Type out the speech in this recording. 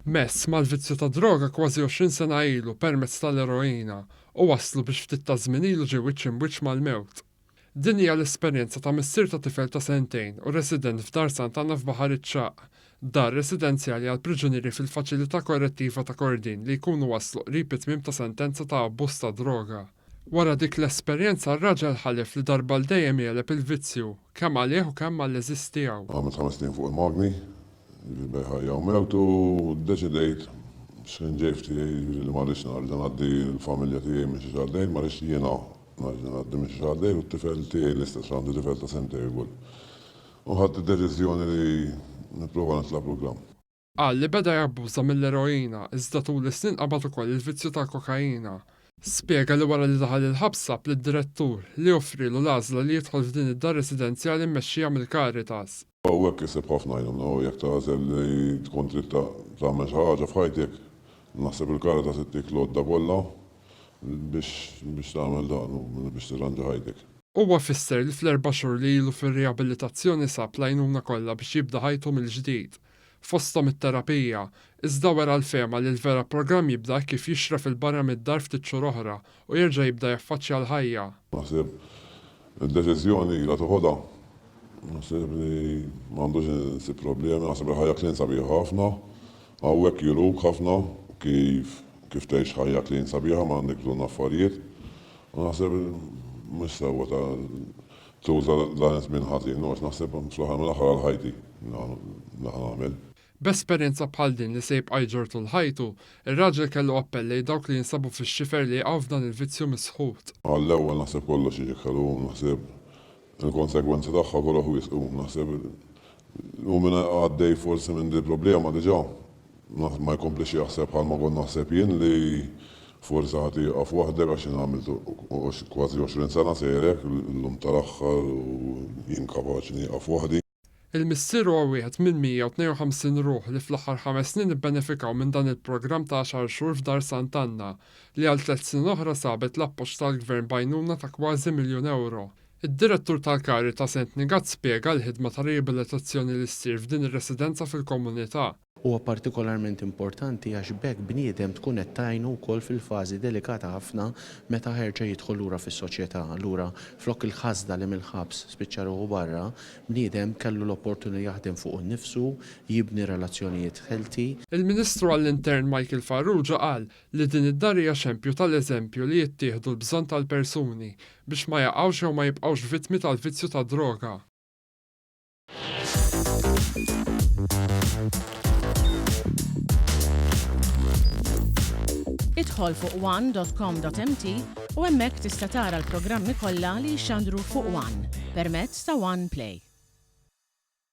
Mess mal-vizzju tad-droga kważi 20 sena ilu permezz tal-eroina u wasslu biex ftit taż-żmien ilu ġie wiċċ imb'wiċċ mal-mewt. Din hija l-esperjenza ta' missier ta' tifel ta' sentejn u resident f'Dar Sant'Anna f'Baħar iċ-Ċagħaq, dar residenzjali għall-priġunieri fil-Faċilità Korrettiva ta' Kordin li jkunu waslu qrib it-tmiem ta' sentenza ta' abbuż ta' droga. Wara dik l-esperjenza r-raġel ħalef li darba għal dejjem jegħleb il-vizzju, kemm għalih u kemm għall-għeżież tiegħu. Għamilt ħames snin fuq il-magni, jiġifieri bejn ħajja u mewt u ddeċidejt x'kien ġej f'tiegħi jiġifieri li ma rridx nerġa' ngħaddi l-familja tiegħi minn xiex għaddejt, ma rridx jiena nerġa' ngħaddi minn xiex għaddejt u t-tifel tiegħi l-istess, għandi tifel ta' sentejn ukoll. U ħadt id-deċiżjoni li nipprova nitla' programm. Qal li beda jabbuża mill-eroina iżda tul is-snin qabad ukoll il-vizzju tal-kokaina. Spjega li wara li daħal il-ħabs sab lid-direttur, li offrielu l-għażla li jidħol f'din id-dar residenzjali mmexxija mill-Caritas. Hawnhekk issib ħafna għajnuna u jekk tagħżel li tkun trid tagħmel xi ħaġa f'ħajtek, naħseb il-Caritas ittik l-għodda kollha biex biex tagħmel dan u biex tirranġa ħajtek. Huwa fisser li fl-erba' xhur li ilu fir-riabilitazzjoni sab l-għajnuna kollha biex jibda ħajtu mill-ġdid. fosthom it-terapija, iżda wera l-fehma li l-vera programm jibda hekk kif jixref 'il barra mid-dar ftit xhur oħra u jerġa' jibda jaffaċċja l-ħajja. Naħseb id-deċiżjoni ilha toħodha. Naħseb li m'għandux insib problemi, naħseb il-ħajja clean sabiħa ħafna. Hawnhekk juruk ħafna kif kif tgħix ħajja clean sabiħa ma għandek bżonn affarijiet. U naħseb mhux sewwa ta' Tuża dan iż-żmien ħażin, u għax naħseb fl-aħħar mill-aħħar għal ħajti li ħa nagħmel. B'esperjenza bħal din li se jibqa' jġorr tul ħajtu, ir-raġel kellu appell lejn dawk li jinsabu fix-xifer li jaqgħu f'dan il-vizzju misħut. Għall-ewwel naħseb kollox jiġik ħelu, naħseb il-konsegwenzi tagħha koroh wisq u naħseb u min għaddej forsi minn dil-problema diġà Ma jkomplix jaħseb bħalma kont naħseb jien li forsi ħa tieqaf waħdek għax jien għamilt kważi 20 sena sejjer hekk, illum tal-aħħar u jien kapaċi nieqaf waħdi. Il-missier huwa wieħed minn 152 ruħ li fl-aħħar ħames snin ibbenefikaw minn dan il-programm ta' għaxar xhur f'Dar Sant'Anna, li għal tliet snin oħra sabet l-appoġġ tal-Gvern b'għajnuna ta' kważi miljun ewro. Id-Direttur tal-Caritas Anthony Gatt spjega l-ħidma ta' riabilitazzjoni li ssir f'din ir-residenza fil-komunità. Huwa partikolarment importanti għax b'hekk bniedem tkun qed tgħinu wkoll fil-fażi delikata ħafna meta jerġa' jidħol lura fis-soċjetà. Allura flok il-ħasda li mill-ħabs spiċċa ruħu barra, bniedem kellu l-opportunità jaħdem fuqu nnifsu, jibni relazzjonijiet healthy. Il-Ministru għall-Intern Michael Farrugia qal li din id-dar hija xempju tal-eżempju li jittieħdu l-bżonn tal-persuni biex ma jaqgħux jew ma jibqgħux vittmi tal-vizzju tad-droga. Idħol fuq one.com.mt u hemmhekk tista' tara l-programmi kollha li jixxandru fuq One permezz ta' One Play.